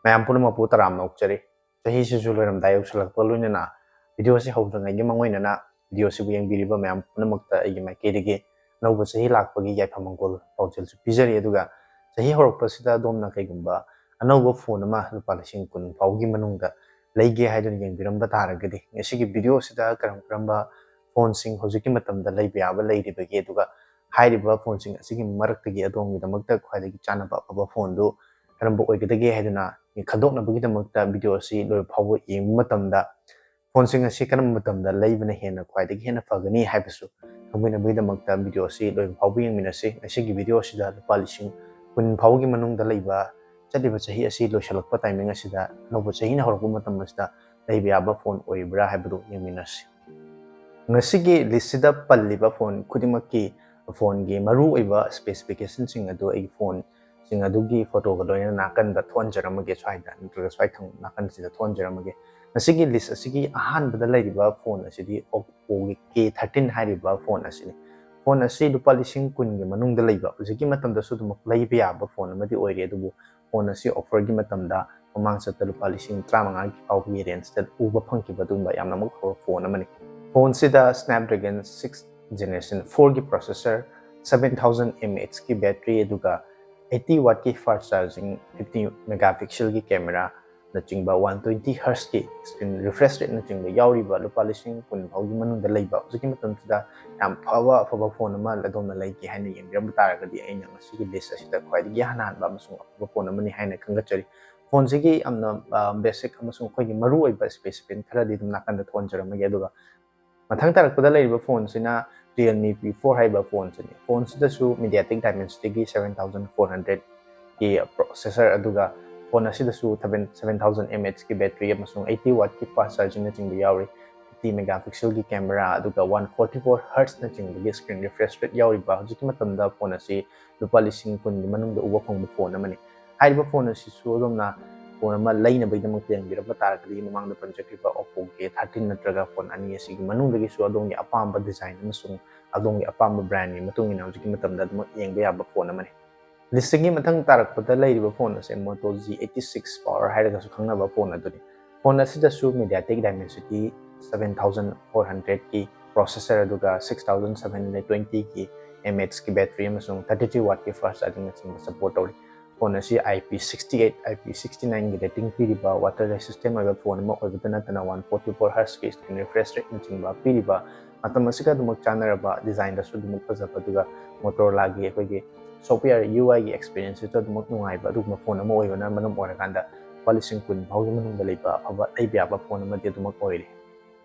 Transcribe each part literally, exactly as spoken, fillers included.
ꯃꯌꯥꯝ ꯄꯨꯝꯅꯃꯛꯄꯨ ꯇꯔꯥꯝꯅ ꯑꯣꯛꯆꯔꯤ꯫ ꯆꯍꯤꯁꯤꯁꯨ ꯂꯣꯏꯔꯝꯗꯥꯏ ꯌꯧꯁꯤꯜꯂꯛꯄ ꯂꯣꯏꯅꯅ video ꯑꯁꯤ ꯍꯧꯗ꯭ꯔꯤꯉꯩꯒꯤ ꯃꯥꯡꯑꯣꯏꯅꯅ video ꯑꯁꯤꯕꯨ ꯌꯦꯡꯕꯤꯔꯤꯕ ꯃꯌꯥꯝ ꯄꯨꯝꯅꯃꯛꯇ ꯑꯩꯒꯤ ꯃꯥꯏꯀꯩꯗꯒꯤ ꯑꯅꯧꯕ ꯆꯍꯤ ꯂꯥꯛꯄꯒꯤ ꯌꯥꯏꯐ ꯃꯪꯒꯣꯜ ꯄꯥꯎꯖꯦꯜꯁꯨ ꯄꯤꯖꯔꯤ꯫ ꯑꯗꯨꯒ ꯆꯍꯤ ꯍꯧꯔꯛꯄꯁꯤꯗ ꯑꯗꯣꯝꯅ ꯀꯩꯒꯨꯝꯕ ꯑꯅꯧꯕ phone ꯑꯃ ꯂꯨꯄꯥ ꯂꯤꯁꯤꯡ ꯀꯨꯟ ꯐꯥꯎꯒꯤ ꯃꯅꯨꯡꯗ ꯂꯩꯒꯦ ꯍꯥꯏꯗꯨꯅ ꯌꯦꯡꯕꯤꯔꯝꯕ ꯇꯥꯔꯒꯗꯤ, ꯉꯁꯤꯒꯤ video ꯑꯁꯤꯗ ꯀꯔꯝ ꯀꯔꯝꯕ phoneꯁꯤꯡ ꯍꯧꯖꯤꯛꯀꯤ ꯃꯇꯝꯗ ꯂꯩꯕ ꯌꯥꯕ ꯂꯩꯔꯤꯕꯒꯦ, ꯑꯗꯨꯒ ꯍꯥꯏꯔꯤꯕ phoneꯁꯤꯡ ꯑꯁꯤꯒꯤ ꯃꯔꯛꯇꯒꯤ ꯑꯗꯣꯝꯒꯤꯗꯃꯛꯇ ꯈ꯭ꯋꯥꯏꯗꯒꯤ ꯆꯥꯟꯅꯕ ꯑꯐꯕ phoneꯗꯨ ꯀꯔꯝꯕ ꯑꯣꯏꯒꯗꯒꯦ ꯍꯥꯏꯗꯨꯅ ꯈꯟꯗꯣꯛꯅꯕꯒꯤꯗꯃꯛꯇ video ꯑꯁꯤ ꯂꯣꯏꯕ ꯐꯥꯎꯕ ꯌꯦꯡꯕ ꯃꯇꯝꯗ, phoneꯁꯤꯡ ꯑꯁꯤ ꯀꯔꯝꯕ ꯃꯇꯝꯗ ꯂꯩꯕꯅ ꯍꯦꯟꯅ ꯈ꯭ꯋꯥꯏꯗꯒꯤ ꯍꯦꯟꯅ ꯐꯒꯅꯤ ꯍꯥꯏꯕꯁꯨ ꯈꯪꯃꯤꯟꯅꯕꯒꯤꯗꯃꯛꯇ video ꯑꯁꯤ ꯂꯣꯏꯕ ꯐꯥꯎꯕ ꯌꯦꯡꯃꯤꯟꯅꯁꯤ꯫ ꯉꯁꯤꯒꯤ video ꯑꯁꯤꯗ ꯂꯨꯄꯥ ꯂꯤꯁꯤꯡ ꯀꯨꯟ ꯐꯥꯎꯒꯤ ꯃꯅꯨꯡꯗ ꯂꯩꯕ, ꯆꯠꯂꯤꯕ ꯆꯍꯤ ꯑꯁꯤ ꯂꯣꯏꯁꯤꯜꯂꯛꯄ timing ꯑꯁꯤꯗ, ꯑꯅꯧꯕ ꯆꯍꯤꯅ ꯍꯧꯔꯛꯄ ꯃꯇꯝ ꯑꯁꯤꯗ ꯂꯩꯕ ꯌꯥꯕ phone ꯑꯣꯏꯕ꯭ꯔꯥ ꯍꯥꯏꯕꯗꯨ ꯌꯦꯡꯃꯤꯟꯅꯁꯤ꯫ ꯉꯁꯤꯒꯤ listꯁꯤꯗ ꯄꯜꯂꯤꯕ phone ꯈꯨꯗꯤꯡꯃꯛꯀꯤ phoneꯒꯤ ꯃꯔꯨꯑꯣꯏꯕ specificationꯁꯤꯡ ꯑꯗꯨ ꯑꯩꯒꯤ phoneꯁꯤꯡ ꯑꯗꯨꯒꯤ photoꯒ ꯂꯣꯏꯅꯅ ꯅꯥꯀꯟꯗ ꯊꯣꯟꯖꯔꯝꯃꯒꯦ, ꯁ꯭ꯋꯥꯏꯗ ꯅꯠꯇ꯭ꯔꯒ ꯁ꯭ꯋꯥꯏ ꯊꯪ ꯅꯥꯀꯟꯁꯤꯗ ꯊꯣꯟꯖꯔꯝꯃꯒꯦ꯫ ꯉꯁꯤꯒꯤ list ꯑꯁꯤꯒꯤ ꯑꯍꯥꯟꯕꯗ ꯂꯩꯔꯤꯕ phone ꯑꯁꯤꯗꯤ Oppoꯒꯤ K thirteen ꯍꯥꯏꯔꯤꯕ phone ꯑꯁꯤꯅꯤ꯫ Phone ꯑꯁꯤ ꯂꯨꯄꯥ ꯂꯤꯁꯤꯡ ꯀꯨꯟꯒꯤ ꯃꯅꯨꯡꯗ ꯂꯩꯕ, ꯍꯧꯖꯤꯛꯀꯤ ꯃꯇꯝꯗꯁꯨ ꯑꯗꯨꯃꯛ ꯂꯩꯕ ꯌꯥꯕ phone ꯑꯃꯗꯤ ꯑꯣꯏꯔꯤ, ꯑꯗꯨꯕꯨ phone ꯑꯁꯤ offerꯒꯤ ꯃꯇꯝꯗ ꯃꯃꯥꯡ ꯆꯠꯇ ꯂꯨꯄꯥ ꯂꯤꯁꯤꯡ ꯇꯔꯥꯃꯉꯥꯒꯤ ꯐꯥꯎꯕꯒꯤ rangeꯇ ꯎꯕ ꯐꯪꯈꯤꯕ ꯑꯗꯨꯒꯨꯝꯕ ꯌꯥꯝꯅꯃꯛ ꯐꯕ phone ꯑꯃꯅꯤ꯫ Phoneꯁꯤꯗ Snapdragon six generation fourꯒꯤ processor, seven thousand mAhꯀꯤ battery, ꯑꯗꯨꯒ eighty wattꯀꯤ fast charging, fifty megapixelꯒꯤ camera ꯅꯆꯤꯡꯕ, one twenty hertzꯀꯤ screen refresh rateꯅꯆꯤꯡꯕ ꯌꯥꯎꯔꯤꯕ, ꯂꯨꯄꯥ ꯂꯤꯁꯤꯡ ꯀꯨꯟ ꯐꯥꯎꯒꯤ ꯃꯅꯨꯡꯗ ꯂꯩꯕ, ꯍꯧꯖꯤꯛꯀꯤ ꯃꯇꯝꯁꯤꯗ ꯌꯥꯝ ꯐꯕ ꯑꯐꯕ phone ꯑꯃ ꯑꯗꯣꯝꯅ ꯂꯩꯒꯦ ꯍꯥꯏꯅ ꯌꯦꯡꯕꯤꯔꯝꯕ ꯇꯥꯔꯒꯗꯤ, ꯑꯩꯅ ꯉꯁꯤꯒꯤ list ꯑꯁꯤꯗ ꯈ꯭ꯋꯥꯏꯗꯒꯤ ꯍꯥꯟ ꯍꯥꯟꯕ ꯑꯃꯁꯨꯡ ꯑꯐꯕ phone ꯑꯃꯅꯤ ꯍꯥꯏꯅ ꯈꯟꯒꯠꯆꯔꯤ꯫ Phoneꯁꯤꯒꯤ ꯌꯥꯝꯅ, ꯑ, basic ꯑꯃꯁꯨꯡ ꯑꯩꯈꯣꯏꯒꯤ ꯃꯔꯨꯑꯣꯏꯕ specification ꯈꯔꯗꯤ ꯑꯗꯨꯝ ꯅꯥꯀꯟꯗ ꯊꯣꯟꯖꯔꯝꯃꯒꯦ, ꯑꯗꯨꯒ ꯃꯊꯪ ꯇꯥꯔꯛꯄꯗ ꯂꯩꯔꯤꯕ phoneꯁꯤꯅ Realme P four ꯍꯥꯏꯔꯤꯕ phoneꯁꯤꯅꯤ꯫ Phoneꯁꯤꯗꯁꯨ MediaTek Dimensityꯒꯤ seven thousand four hundredꯀꯤ processor, ꯑꯗꯨꯒ phone ꯑꯁꯤꯗꯁꯨ seven thousand mAhꯀꯤ battery ꯑꯃꯁꯨꯡ eighty wattꯀꯤ fast chargingꯅꯆꯤꯡꯕ ꯌꯥꯎꯔꯤ, fifty megapixelꯒꯤ camera, ꯑꯗꯨꯒ one forty four hertzꯅꯆꯤꯡꯕꯒꯤ screen refresh rate ꯌꯥꯎꯔꯤꯕ, ꯍꯧꯖꯤꯛꯀꯤ ꯃꯇꯝꯗ phone ꯑꯁꯤ ꯂꯨꯄꯥ ꯂꯤꯁꯤꯡ ꯀꯨꯟꯒꯤ ꯃꯅꯨꯡꯗ ꯎꯕ ꯐꯪꯕ phone ꯑꯃꯅꯤ꯫ ꯍꯥꯏꯔꯤꯕ phone ꯑꯁꯤꯁꯨ ꯑꯗꯣꯝꯅ phone ꯑꯃ ꯂꯩꯅꯕꯒꯤꯗꯃꯛꯇ ꯌꯦꯡꯕꯤꯔꯝꯕ ꯇꯥꯔꯒꯗꯤ, ꯃꯃꯥꯡꯗ ꯄꯟꯖꯈ꯭ꯔꯤꯕ Oppo K thirteen ꯅꯠꯇ꯭ꯔꯒ phone ꯑꯅꯤ ꯑꯁꯤꯒꯤ ꯃꯅꯨꯡꯗꯒꯤꯁꯨ ꯑꯗꯣꯝꯒꯤ ꯑꯄꯥꯝꯕ design ꯑꯃꯁꯨꯡ ꯑꯗꯣꯝꯒꯤ ꯑꯄꯥꯝꯕ brandꯀꯤ ꯃꯇꯨꯡ ꯏꯟꯅ ꯍꯧꯖꯤꯛꯀꯤ ꯃꯇꯝꯗ ꯑꯗꯨꯃꯛ ꯌꯦꯡꯕ ꯌꯥꯕ phone ꯑꯃꯅꯤ꯫ Listꯒꯤ ꯃꯊꯪ ꯇꯥꯔꯛꯄꯗ ꯂꯩꯔꯤꯕ ꯐꯣꯟ ꯑꯁꯦ Moto G eighty six Power ꯍꯥꯏꯔꯒꯁꯨ ꯈꯪꯅꯕ ꯐꯣꯟ ꯑꯗꯨꯅꯤ꯫ ꯐꯣꯟ ꯑꯁꯤꯗꯁꯨ MediaTek Dimensity seven thousand four hundredꯀꯤ processor, ꯑꯗꯨꯒ six thousand seven hundred twentyꯒꯤ mAhꯀꯤ battery ꯑꯃꯁꯨꯡ thirty three wattꯀꯤ fast chargingꯅꯆꯤꯡꯕ support ꯇꯧꯔꯤ꯫ ꯐꯣꯟ ꯑꯁꯤ IP sixty eight, IP sixty nineꯒꯤ rating ꯄꯤꯔꯤꯕ, water resistant ꯑꯣꯏꯕ ꯐꯣꯟ ꯑꯃ ꯑꯣꯏꯕꯇ ꯅꯠꯇꯅ one forty four Hzꯀꯤ screen refresh rateꯅꯆꯤꯡꯕ ꯄꯤꯔꯤꯕ, ꯃꯇꯝ ꯑꯁꯤꯒ ꯑꯗꯨꯃꯛ ꯆꯥꯟꯅꯔꯕ, designꯗꯁꯨ ꯑꯗꯨꯃꯛ ꯐꯖꯕ, ꯑꯗꯨꯒ Motorolaꯒꯤ ꯑꯩꯈꯣꯏꯒꯤ software UIꯒꯤ experienceꯁꯨ ꯑꯗꯨꯃꯛ ꯅꯨꯡꯉꯥꯏꯕ ꯑꯗꯨꯒꯨꯝꯕ ꯐꯣꯟ ꯑꯃ ꯑꯣꯏꯕꯅ ꯃꯔꯝ ꯑꯣꯏꯔꯀꯥꯟꯗ ꯂꯨꯄꯥ ꯂꯤꯁꯤꯡ ꯀꯨꯟ ꯐꯥꯎꯒꯤ ꯃꯅꯨꯡꯗ ꯂꯩꯕ ꯑꯐꯕ, ꯂꯩꯕ ꯌꯥꯕ ꯐꯣꯟ ꯑꯃꯗꯤ ꯑꯗꯨꯃꯛ ꯑꯣꯏꯔꯤ꯫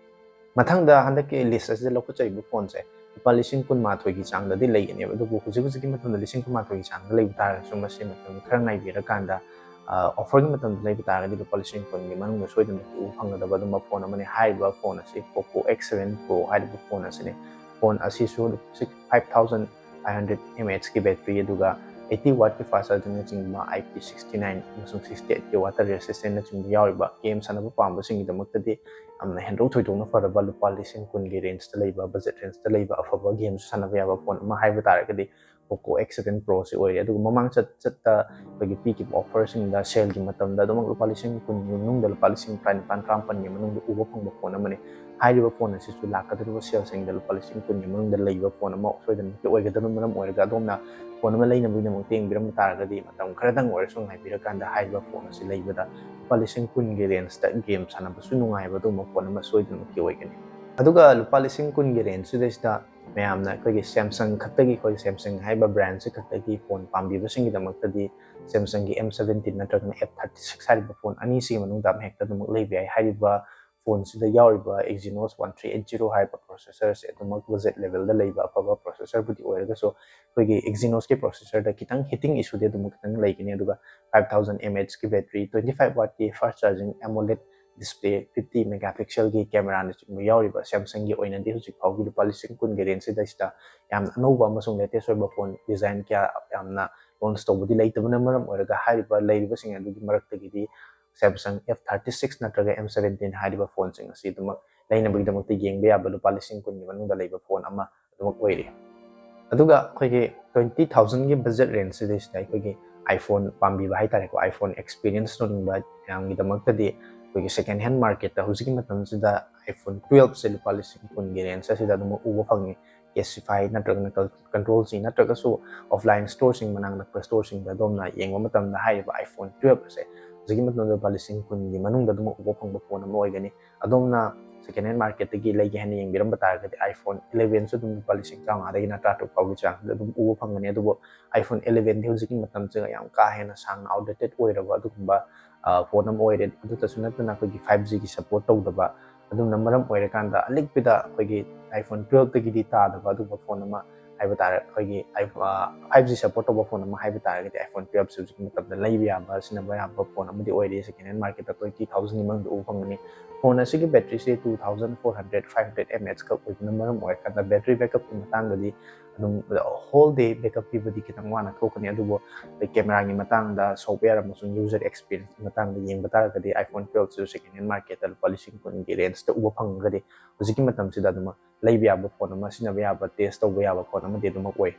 ꯃꯊꯪꯗ ꯍꯟꯗꯛꯀꯤ list ꯑꯁꯤꯗ ꯂꯧꯈꯠꯆꯔꯤꯕ ꯐꯣꯟꯁꯦ ꯂꯨꯄꯥ ꯂꯤꯁꯤꯡ ꯀꯨꯟꯃꯥꯊꯣꯏꯒꯤ ꯆꯥꯡꯗꯗꯤ ꯂꯩꯒꯅꯦꯕ, ꯑꯗꯨꯕꯨ ꯍꯧꯖꯤꯛ ꯍꯧꯖꯤꯛꯀꯤ ꯃꯇꯝꯗ ꯂꯤꯁꯤꯡ ꯀꯨꯟꯃꯥꯊꯣꯏꯒꯤ ꯆꯥꯡꯗ ꯂꯩꯕ ꯇꯥꯔꯒꯁꯨ ꯃꯁꯤ ꯃꯇꯝ ꯈꯔ ꯉꯥꯏꯕꯤꯔꯀꯥꯟꯗ, ꯑ, offerꯒꯤ ꯃꯇꯝꯗ ꯂꯩꯕ ꯇꯥꯔꯒꯗꯤ ꯂꯨꯄꯥ ꯂꯤꯁꯤꯡ ꯀꯨꯟꯒꯤ ꯃꯅꯨꯡꯗ ꯁꯣꯏꯗꯅ ꯎꯕ ꯐꯪꯒꯗꯕ ꯑꯗꯨꯝꯕ ꯐꯣꯟ ꯑꯃꯅꯤ꯫ ꯍꯥꯏꯔꯤꯕ ꯐꯣꯟ ꯑꯁꯤ Poco X seven Pro ꯍꯥꯏꯔꯤꯕ ꯐꯣꯟ ꯑꯁꯤꯅꯤ꯫ ꯐꯣꯟ ꯑꯁꯤꯁꯨ five thousand five hundred mAhꯀꯤ battery, ꯑꯗꯨꯒ eighty wattꯀꯤ fast chargingꯅꯆꯤꯡꯕ, IP sixty nine ꯑꯃꯁꯨꯡ sixty eightꯀꯤ water resistantꯅꯆꯤꯡꯕ ꯌꯥꯎꯔꯤꯕ, game ꯁꯥꯟꯅꯕ ꯄꯥꯝꯕꯁꯤꯡꯒꯤꯗꯃꯛꯇꯗꯤ ꯌꯥꯝꯅ ꯍꯦꯟꯗꯣꯛ ꯊꯣꯏꯗꯣꯛꯅ ꯐꯔꯕ, ꯂꯨꯄꯥ ꯂꯤꯁꯤꯡ ꯀꯨꯟꯒꯤ rangeꯇ ꯂꯩꯕ, budget rangeꯇ ꯂꯩꯕ, ꯑꯐꯕ gameꯁꯨ ꯁꯥꯟꯅꯕ ꯌꯥꯕ ꯐꯣꯟ ꯑꯃ ꯍꯥꯏꯕ ꯇꯥꯔꯒꯗꯤ Poco X seven Pro ꯑꯁꯤ ꯑꯣꯏꯔꯦ꯫ ꯑꯗꯨꯒ ꯃꯃꯥꯡ ꯆꯠ-, ꯆꯠꯇ ꯑꯩꯈꯣꯏꯒꯤ ꯄꯤꯈꯤꯕ offerꯁꯤꯡꯗ, saleꯒꯤ ꯃꯇꯝꯗ ꯑꯗꯨꯃꯛ ꯂꯨꯄꯥ ꯂꯤꯁꯤꯡ ꯀꯨꯟꯒꯤ ꯃꯅꯨꯡꯗ, ꯂꯨꯄꯥ ꯂꯤꯁꯤꯡ ꯇꯔꯥꯅꯤꯄꯥꯟ, ꯇꯔꯥꯃꯥꯄꯟꯒꯤ ꯃꯅꯨꯡꯗ ꯎꯕ ꯐꯪꯕ ꯐꯣꯟ ꯑꯃꯅꯤ꯫ ꯍꯥꯏꯔꯤꯕ ꯐꯣꯟ ꯑꯁꯤꯁꯨ ꯂꯥꯛꯀꯗꯧꯔꯤꯕ saleꯁꯤꯡꯗ ꯂꯨꯄꯥ ꯂꯤꯁꯤꯡ ꯀꯨꯟꯒꯤ ꯃꯅꯨꯡꯗ ꯂꯩꯕ ꯐꯣꯟ ꯑꯃ ꯁꯣꯏꯗꯅꯃꯛꯀꯤ ꯑꯣꯏꯒꯗꯕꯅ ꯃꯔꯝ ꯑꯣꯏꯔꯒ, ꯑꯗꯣꯝꯅ ꯐꯣꯟ ꯑꯃ ꯂꯩꯅꯕꯒꯤꯗꯃꯛ ꯌꯦꯡꯕꯤꯔꯝꯕ ꯇꯥꯔꯒꯗꯤ, ꯃꯇꯝ ꯈꯔꯗꯪ ꯑꯣꯏꯔꯁꯨ ꯉꯥꯏꯕꯤꯔꯀꯥꯟꯗ ꯍꯥꯏꯔꯤꯕ ꯐꯣꯟ ꯑꯁꯤ ꯂꯩꯕꯗ ꯂꯨꯄꯥ ꯂꯤꯁꯤꯡ ꯀꯨꯟꯒꯤ rangeꯇ game ꯁꯥꯟꯅꯕꯁꯨ ꯅꯨꯡꯉꯥꯏꯕ ꯑꯗꯨꯒꯨꯝꯕ ꯐꯣꯟ ꯑꯃ ꯁꯣꯏꯗꯅꯃꯛꯀꯤ ꯑꯣꯏꯒꯅꯤ꯫ ꯑꯗꯨꯒ ꯂꯨꯄꯥ ꯂꯤꯁꯤꯡ ꯀꯨꯟꯒꯤ rangeꯁꯤꯗꯩꯁꯤꯗ ꯃꯌꯥꯝꯅ ꯑꯩꯈꯣꯏꯒꯤ Samsung ꯈꯛꯇꯒꯤ, ꯑꯩꯈꯣꯏ Samsung ꯍꯥꯏꯔꯤꯕ brandꯁꯤ ꯈꯛꯇꯒꯤ ꯐꯣꯟ ꯄꯥꯝꯕꯤꯕꯁꯤꯡꯒꯤꯗꯃꯛꯇꯗꯤ Samsungꯒꯤ M seventeen ꯅꯠꯇ꯭ꯔꯒꯅ F thirty six ꯍꯥꯏꯔꯤꯕ ꯐꯣꯟ ꯑꯅꯤꯁꯤꯒꯤ ꯃꯅꯨꯡꯗ ꯑꯃꯍꯦꯛꯇ ꯑꯗꯨꯃꯛ ꯂꯩꯕ ꯌꯥꯏ꯫ ꯍꯥꯏꯔꯤꯕ ꯐꯣꯟꯁꯤꯗ ꯌꯥꯎꯔꯤꯕ Exynos one three eight zero ꯍꯥꯏꯔꯤꯕ processorꯁꯦ ꯑꯗꯨꯃꯛ budget levelꯗ ꯂꯩꯕ ꯑꯐꯕ processorꯕꯨꯗꯤ ꯑꯣꯏꯔꯒꯁꯨ, ꯑꯩꯈꯣꯏꯒꯤ Exynosꯀꯤ processorꯗ ꯈꯤꯇꯪ heating issueꯗꯤ ꯑꯗꯨꯃꯛ ꯈꯤꯇꯪ ꯂꯩꯒꯅꯤ꯫ ꯑꯗꯨꯒ five thousand mAhꯀꯤ battery, twenty five wattꯀꯤ fast charging, AMOLED display, fifty megapixelꯒꯤ cameraꯅꯆꯤꯡꯕ ꯌꯥꯎꯔꯤꯕ Samsungꯒꯤ ꯑꯣꯏꯅꯗꯤ ꯍꯧꯖꯤꯛ ꯐꯥꯎꯒꯤ ꯂꯨꯄꯥ ꯂꯤꯁꯤꯡ ꯀꯨꯟꯒꯤ rangeꯁꯤꯗꯩꯁꯤꯗ ꯌꯥꯝꯅ ꯑꯅꯧꯕ ꯑꯃꯁꯨꯡ latest ꯑꯣꯏꯕ ꯐꯣꯟ design ꯀꯌꯥ ꯌꯥꯝꯅ launch ꯇꯧꯕꯗꯤ ꯂꯩꯇꯕꯅ ꯃꯔꯝ ꯑꯣꯏꯔꯒ, ꯍꯥꯏꯔꯤꯕ ꯂꯩꯔꯤꯕꯁꯤꯡ ꯑꯗꯨꯒꯤ ꯃꯔꯛꯇꯒꯤꯗꯤ Samsung F thirty six ꯅꯠꯇ꯭ꯔꯒ M seventeen ꯍꯥꯏꯔꯤꯕ ꯐꯣꯟꯁꯤꯡ ꯑꯁꯤ ꯑꯗꯨꯃꯛ ꯂꯩꯅꯕꯒꯤꯗꯃꯛꯇ ꯌꯦꯡꯕ ꯌꯥꯕ ꯂꯨꯄꯥ ꯂꯤꯁꯤꯡ ꯀꯨꯟꯒꯤ ꯃꯅꯨꯡꯗ ꯂꯩꯕ ꯐꯣꯟ ꯑꯃ ꯑꯗꯨꯃꯛ ꯑꯣꯏꯔꯤ꯫ ꯑꯗꯨꯒ ꯑꯩꯈꯣꯏꯒꯤ twenty thousandꯒꯤ budget rangeꯁꯤꯗꯩꯁꯤꯗ ꯑꯩꯈꯣꯏꯒꯤ iPhone ꯄꯥꯝꯕꯤꯕ ꯍꯥꯏꯇꯥꯔꯦꯀꯣ, iPhone experience ꯇꯧꯅꯤꯡꯕ ꯃꯌꯥꯝꯒꯤꯗꯃꯛꯇꯗꯤ ꯑꯩꯈꯣꯏꯒꯤ second hand marketꯇ ꯍꯧꯖꯤꯛꯀꯤ ꯃꯇꯝꯁꯤꯗ iPhone twelveꯁꯦ ꯂꯨꯄꯥ ꯂꯤꯁꯤꯡ ꯀꯨꯟꯒꯤ range ꯑꯁꯤꯗ ꯑꯗꯨꯝ ꯎꯕ ꯐꯪꯉꯤ꯫ Casetify ꯅꯠꯇ꯭ꯔꯒꯅ Controlꯁꯤ ꯅꯠꯇ꯭ꯔꯒꯁꯨ offline storeꯁꯤꯡ, ꯃꯅꯥꯛ ꯅꯛꯄ storeꯁꯤꯡꯗ ꯑꯗꯣꯝꯅ ꯌꯦꯡꯕ ꯃꯇꯝꯗ ꯍꯥꯏꯔꯤꯕ iPhone twelve ꯑꯁꯦ ꯍꯧꯖꯤꯛꯀꯤ ꯃꯇꯝꯗ ꯂꯨꯄꯥ ꯂꯤꯁꯤꯡ ꯀꯨꯟꯒꯤ ꯃꯅꯨꯡꯗ ꯑꯗꯨꯝ ꯎꯕ ꯐꯪꯕ phone ꯑꯃ ꯑꯣꯏꯒꯅꯤ꯫ ꯑꯗꯣꯝꯅ second hand marketꯇꯒꯤ ꯂꯩꯒꯦ ꯍꯥꯏꯅ ꯌꯦꯡꯕꯤꯔꯝꯕ ꯇꯥꯔꯒꯗꯤ iPhone elevenꯁꯨ ꯑꯗꯨꯝ ꯂꯨꯄꯥ ꯂꯤꯁꯤꯡ ꯇꯔꯥꯃꯉꯥꯗꯒꯤꯅ ꯇꯔꯥꯇꯔꯨꯛ ꯐꯥꯎꯒꯤ ꯆꯥꯡꯁꯤꯗ ꯑꯗꯨꯝ ꯎꯕ ꯐꯪꯒꯅꯤ꯫ ꯑꯗꯨꯕꯨ iPhone elevenꯗꯤ ꯍꯧꯖꯤꯛꯀꯤ ꯃꯇꯝꯁꯤꯒ ꯌꯥꯝ ꯀꯥ ꯍꯦꯟꯅ ꯁꯥꯡꯅ outdated ꯑꯣꯏꯔꯕ ꯑꯗꯨꯒꯨꯝꯕ phone ꯑꯃ ꯑꯣꯏꯔꯦ꯫ ꯑꯗꯨꯇꯁꯨ ꯅꯠꯇꯅ ꯑꯩꯈꯣꯏꯒꯤ five Gꯒꯤ support ꯇꯧꯗꯕ, ꯑꯗꯨꯝꯅ ꯃꯔꯝ ꯑꯣꯏꯔꯀꯥꯟꯗ ꯑꯂꯤꯛꯄꯗ ꯑꯩꯈꯣꯏꯒꯤ iPhone twelveꯇꯒꯤꯗꯤ ꯇꯥꯗꯕ ꯑꯗꯨꯒꯨꯝꯕ phone ꯑꯃ ꯍꯥꯏꯕ ꯇꯥꯔꯦ, ꯑꯩꯈꯣꯏꯒꯤ five G support ꯇꯧꯕ phone ꯑꯃ ꯍꯥꯏꯕ ꯇꯥꯔꯒꯗꯤ iPhone twelveꯁꯤ ꯍꯧꯖꯤꯛꯀꯤ ꯃꯇꯝꯗ ꯂꯩꯕ ꯌꯥꯕ, ꯁꯤꯖꯤꯟꯅꯕ ꯌꯥꯕ phone ꯑꯃꯗꯤ ꯑꯣꯏꯔꯤ꯫ Second hand marketꯇ twenty thousandꯒꯤ ꯃꯅꯨꯡꯗ ꯎꯕ ꯐꯪꯒꯅꯤ꯫ Phone ꯑꯁꯤꯒꯤ batteryꯁꯤ two thousand four hundred, five hundred mAh ꯈꯛ ꯑꯣꯏꯕꯅ ꯃꯔꯝ ꯑꯣꯏꯔꯀꯥꯟꯗ battery backupꯀꯤ ꯃꯇꯥꯡꯗꯗꯤ ꯑꯗꯨꯝ whole day backup ꯄꯤꯕꯗꯤ ꯈꯤꯇꯪ ꯋꯥꯅ ꯊꯣꯛꯀꯅꯤ꯫ ꯑꯗꯨꯕꯨ ꯑꯩꯈꯣꯏ cameraꯒꯤ ꯃꯇꯥꯡꯗ, software ꯑꯃꯁꯨꯡ user experienceꯀꯤ ꯃꯇꯥꯡꯗ ꯌꯦꯡꯕ ꯇꯥꯔꯒꯗꯤ iPhone twelveꯁꯤꯁꯨ second hand marketꯇ ꯂꯨꯄꯥ ꯂꯤꯁꯤꯡ ꯀꯨꯟꯒꯤ rangeꯇ ꯎꯕ ꯐꯪꯉꯒꯗꯤ ꯍꯧꯖꯤꯛꯀꯤ ꯃꯇꯝꯁꯤꯗ ꯑꯗꯨꯃꯛ ꯂꯩꯕ ꯌꯥꯕ phone ꯑꯃ, ꯁꯤꯖꯤꯟꯅꯕ ꯌꯥꯕ, test ꯇꯧꯕ ꯌꯥꯕ phone ꯑꯃꯗꯤ ꯑꯗꯨꯃꯛ ꯑꯣꯏ꯫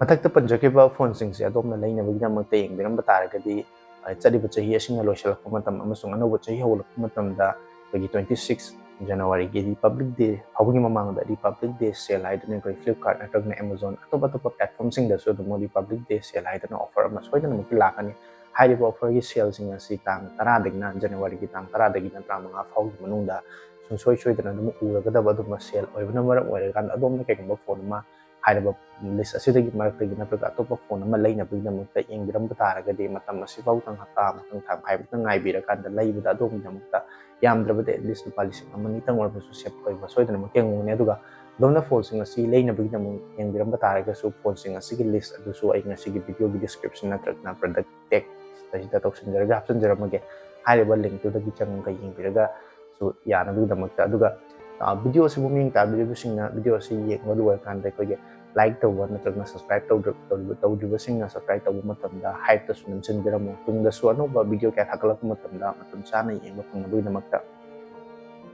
ꯃꯊꯛꯇ ꯄꯟꯖꯈꯤꯕ phoneꯁꯤꯡꯁꯦ ꯑꯗꯣꯝꯅ ꯂꯩꯅꯕꯒꯤꯗꯃꯛꯇ ꯌꯦꯡꯕꯤꯔꯝꯕ ꯇꯥꯔꯒꯗꯤ, ꯑ, ꯆꯠꯂꯤꯕ ꯆꯍꯤ ꯑꯁꯤꯅ ꯂꯣꯏꯁꯤꯜꯂꯛꯄ ꯃꯇꯝ ꯑꯃꯁꯨꯡ ꯑꯅꯧꯕ ꯆꯍꯤ ꯍꯧꯒꯠꯂꯛꯄ ꯃꯇꯝꯗ ꯑꯩꯈꯣꯏꯒꯤ twenty six Januaryꯒꯤ Republic Day ꯐꯥꯎꯕꯒꯤ ꯃꯃꯥꯡꯗ Republic Day sale ꯍꯥꯏꯗꯨꯅ ꯑꯩꯈꯣꯏ Flipkart ꯅꯠꯇ꯭ꯔꯒꯅ Amazon, ꯑꯇꯣꯞ ꯑꯇꯣꯞꯄ platformꯁꯤꯡꯗꯁꯨ ꯑꯗꯨꯝ Republic Day sale ꯍꯥꯏꯗꯨꯅ offer ꯑꯃ ꯁꯣꯏꯗꯅꯃꯛꯀꯤ ꯂꯥꯛꯀꯅꯤ꯫ ꯍꯥꯏꯔꯤꯕ offerꯒꯤ saleꯁꯤꯡ ꯑꯁꯤ ꯇꯥꯡ ꯇꯔꯥꯗꯒꯤꯅ, Januaryꯒꯤ ꯇꯥꯡ ꯇꯔꯥꯗꯒꯤꯅ ꯇꯔꯥꯃꯉꯥ ꯐꯥꯎꯒꯤ ꯃꯅꯨꯡꯗ ꯁꯨꯡꯁꯣꯏ ꯁꯣꯏꯗꯅ ꯑꯗꯨꯝ ꯎꯔꯒꯗꯕ ꯑꯗꯨꯒꯨꯝꯕ sale ꯑꯣꯏꯕꯅ ꯃꯔꯝ ꯑꯣꯏꯔꯀꯥꯟꯗ ꯑꯗꯣꯝꯅ ꯀꯩꯒꯨꯝꯕ phone ꯑꯃ ꯍꯥꯏꯔꯤꯕ list ꯑꯁꯤꯗꯒꯤ ꯃꯔꯛꯇꯒꯤ ꯅꯠꯇ꯭ꯔꯒ ꯑꯇꯣꯞꯄ phone ꯑꯃ ꯂꯩꯅꯕꯒꯤꯗꯃꯛꯇ ꯌꯦꯡꯕꯤꯔꯝꯕ ꯇꯥꯔꯒꯗꯤ ꯃꯇꯝ ꯑꯁꯤꯐꯥꯎꯗꯪ, ꯍꯞꯇꯥ ꯑꯃꯇꯪ, ꯊꯥ ꯃꯈꯥꯏꯃꯨꯛꯇꯪ ꯉꯥꯏꯕꯤꯔꯀꯥꯟꯗ ꯂꯩꯕꯗ ꯑꯗꯣꯝꯒꯤꯗꯃꯛꯇ ꯌꯥꯝꯗ꯭ꯔꯕꯗ at least ꯂꯨꯄꯥ ꯂꯤꯁꯤꯡ ꯑꯃ ꯑꯅꯤꯇꯪ ꯑꯣꯏꯔꯕꯁꯨ save ꯑꯣꯏꯕ ꯁꯣꯏꯗꯅꯃꯛꯀꯤ ꯉꯝꯒꯅꯤ꯫ ꯑꯗꯨꯒ ꯑꯗꯣꯝꯅ phoneꯁꯤꯡ ꯑꯁꯤ ꯂꯩꯅꯕꯒꯤꯗꯃꯛ ꯌꯦꯡꯕꯤꯔꯝꯕ ꯇꯥꯔꯒꯁꯨ phoneꯁꯤꯡ ꯑꯁꯤꯒꯤ list ꯑꯗꯨꯁꯨ ꯑꯩ ꯉꯁꯤꯒꯤ videoꯒꯤ description ꯅꯠꯇ꯭ꯔꯒꯅ product tag ꯑꯁꯤꯗ ꯇꯧꯁꯤꯟꯖꯔꯒ ꯍꯥꯞꯆꯤꯟꯖꯔꯝꯃꯒꯦ꯫ ꯍꯥꯏꯔꯤꯕ linkꯇꯨꯗꯒꯤ ꯆꯪꯉꯒ ꯌꯦꯡꯕꯤꯔꯒꯁꯨ ꯌꯥꯅꯕꯒꯤꯗꯃꯛꯇ꯫ ꯑꯗꯨꯒ, ꯑ, video ꯑꯁꯤꯕꯨ ꯃꯤꯠꯌꯦꯡ ꯇꯥꯕꯤꯔꯤꯕꯁꯤꯡꯅ video ꯑꯁꯤ ꯌꯦꯡꯕ ꯂꯣꯏꯔꯀꯥꯟꯗ ꯑꯩꯈꯣꯏꯒꯤ like ꯇꯧꯕ ꯅꯠꯇ꯭ꯔꯒꯅ subscribe ꯇꯧꯗ꯭ꯔ-, ꯇꯧꯗ꯭ꯔꯤꯕ-, ꯇꯧꯗ꯭ꯔꯤꯕꯁꯤꯡꯅ subscribe ꯇꯧꯕ ꯃꯇꯝꯗ hypeꯇꯁꯨ ꯅꯝꯁꯤꯟꯕꯤꯔꯝꯃꯨ꯫ ꯇꯨꯡꯗꯁꯨ ꯑꯅꯧꯕ video ꯀꯌꯥ ꯊꯥꯒꯠꯂꯛꯄ ꯃꯇꯝꯗ ꯃꯇꯝ ꯆꯥꯅ ꯌꯦꯡꯕ ꯐꯪꯅꯕꯒꯤꯗꯃꯛꯇ꯫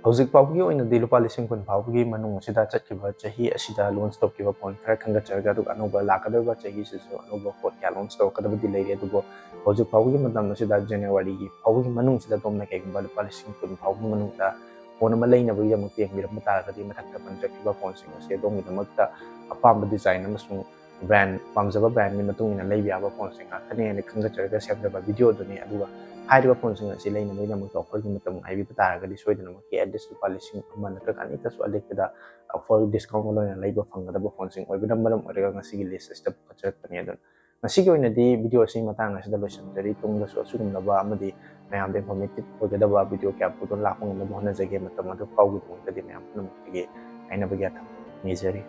ꯍꯧꯖꯤꯛ ꯐꯥꯎꯕꯒꯤ ꯑꯣꯏꯅꯗꯤ ꯂꯨꯄꯥ ꯂꯤꯁꯤꯡ ꯀꯨꯟ ꯐꯥꯎꯕꯒꯤ ꯃꯅꯨꯡ ꯑꯁꯤꯗ ꯆꯠꯈꯤꯕ ꯆꯍꯤ ꯑꯁꯤꯗ ꯂꯣꯟꯁ ꯇꯧꯈꯤꯕ ꯐꯣꯟ ꯈꯔ ꯈꯟꯒꯠꯆꯔꯒ, ꯑꯗꯨꯒ ꯑꯅꯧꯕ ꯂꯥꯛꯀꯗꯧꯔꯤꯕ ꯆꯍꯤꯁꯤꯁꯨ ꯑꯅꯧꯕ ꯐꯣꯟ ꯀꯌꯥ ꯂꯣꯟꯁ ꯇꯧꯔꯛꯀꯗꯕꯗꯤ ꯂꯩꯔꯤ꯫ ꯑꯗꯨꯕꯨ ꯍꯧꯖꯤꯛ ꯐꯥꯎꯕꯒꯤ ꯃꯇꯝ ꯑꯁꯤꯗ, ꯖꯅꯋꯥꯔꯤꯒꯤ ꯐꯥꯎꯕꯒꯤ ꯃꯅꯨꯡꯁꯤꯗ ꯑꯗꯣꯝꯅ ꯀꯩꯒꯨꯝꯕ ꯂꯨꯄꯥ ꯂꯤꯁꯤꯡ ꯀꯨꯟ ꯐꯥꯎꯕꯒꯤ ꯃꯅꯨꯡꯗ ꯐꯣꯟ ꯑꯃ ꯂꯩꯅꯕꯒꯤꯗꯃꯛꯇ ꯌꯦꯡꯕꯤꯔꯝꯕ ꯇꯥꯔꯒꯗꯤ, ꯃꯊꯛꯇ ꯄꯟꯖꯈꯤꯕ ꯐꯣꯟꯁꯤꯡ ꯑꯁꯤ ꯑꯗꯣꯝꯒꯤꯗꯃꯛꯇ ꯑꯄꯥꯝꯕ ꯗꯤꯖꯥꯏꯟ ꯑꯃꯁꯨꯡ ꯕ꯭ꯔꯥꯟ, ꯄꯥꯝꯖꯕ ꯕ꯭ꯔꯥꯟꯒꯤ ꯃꯇꯨꯡ ꯏꯟꯅ ꯂꯩꯕ ꯌꯥꯕ ꯐꯣꯟꯁꯤꯡ ꯉꯥꯛꯇꯅꯤ ꯍꯥꯏꯅ ꯈꯟꯒꯠꯆꯔꯒ ꯁꯦꯝꯖꯕ ꯚꯤꯗꯤꯑꯣꯗꯨꯅꯤ꯫ ꯑꯗꯨꯒ ꯍꯥꯏꯔꯤꯕ ꯐꯣꯟꯁꯤꯡ ꯑꯁꯤ ꯂꯩꯅꯕꯒꯤꯗꯃꯛꯇ ꯑꯣꯐꯔꯒꯤ ꯃꯇꯝ ꯉꯥꯏꯕꯤꯕ ꯇꯥꯔꯒꯗꯤ, ꯁꯣꯏꯗꯅꯃꯛꯀꯤ at least ꯂꯨꯄꯥ ꯂꯤꯁꯤꯡ ꯑꯃ ꯅꯠꯇ꯭ꯔꯒ ꯑꯅꯤꯇꯁꯨ ꯑꯂꯦꯞꯄꯗ ꯑꯣꯐꯔ ꯗꯤꯁꯀꯥꯎꯟꯒ ꯂꯣꯏꯅ ꯂꯩꯕ ꯐꯪꯒꯗꯕ ꯐꯣꯟꯁꯤꯡ ꯑꯣꯏꯕꯅ ꯃꯔꯝ ꯑꯣꯏꯔꯒ ꯉꯁꯤꯒꯤ ꯂꯤꯁ ꯑꯁꯤꯗ ꯄꯨꯈꯠꯆꯔꯛꯄꯅꯤ꯫ ꯑꯗꯨꯅ ꯉꯁꯤꯒꯤ ꯑꯣꯏꯅꯗꯤ ꯚꯤꯗꯤꯑꯣ ꯑꯁꯤ ꯃꯇꯥꯡ ꯑꯁꯤꯗ ꯂꯣꯏꯁꯤꯟꯖꯔꯤ꯫ ꯇꯨꯡꯗꯁꯨ ꯑꯁꯤꯒꯨꯝꯂꯕ ꯑꯃꯗꯤ ꯃꯌꯥꯝꯗ ꯏꯟꯐꯣꯔꯃꯦꯇꯤꯚ ꯑꯣꯏꯒꯗꯕ ꯚꯤꯗꯤꯑꯣ ꯀꯌꯥ ꯄꯨꯗꯨꯅ ꯂꯥꯛꯄ ꯉꯝꯅꯕ ꯍꯣꯠꯅꯖꯒꯦ꯫ ꯃꯇꯝ ꯑꯗꯨ ꯐꯥꯎꯒꯤꯗꯃꯛꯇꯗꯤ ꯃꯌꯥꯝ ꯄꯨꯝꯅꯃꯛꯇꯒꯤ ꯀꯥꯏꯅꯕꯒꯤ ꯌꯥꯊꯪ ꯅꯤꯖꯔꯤ꯫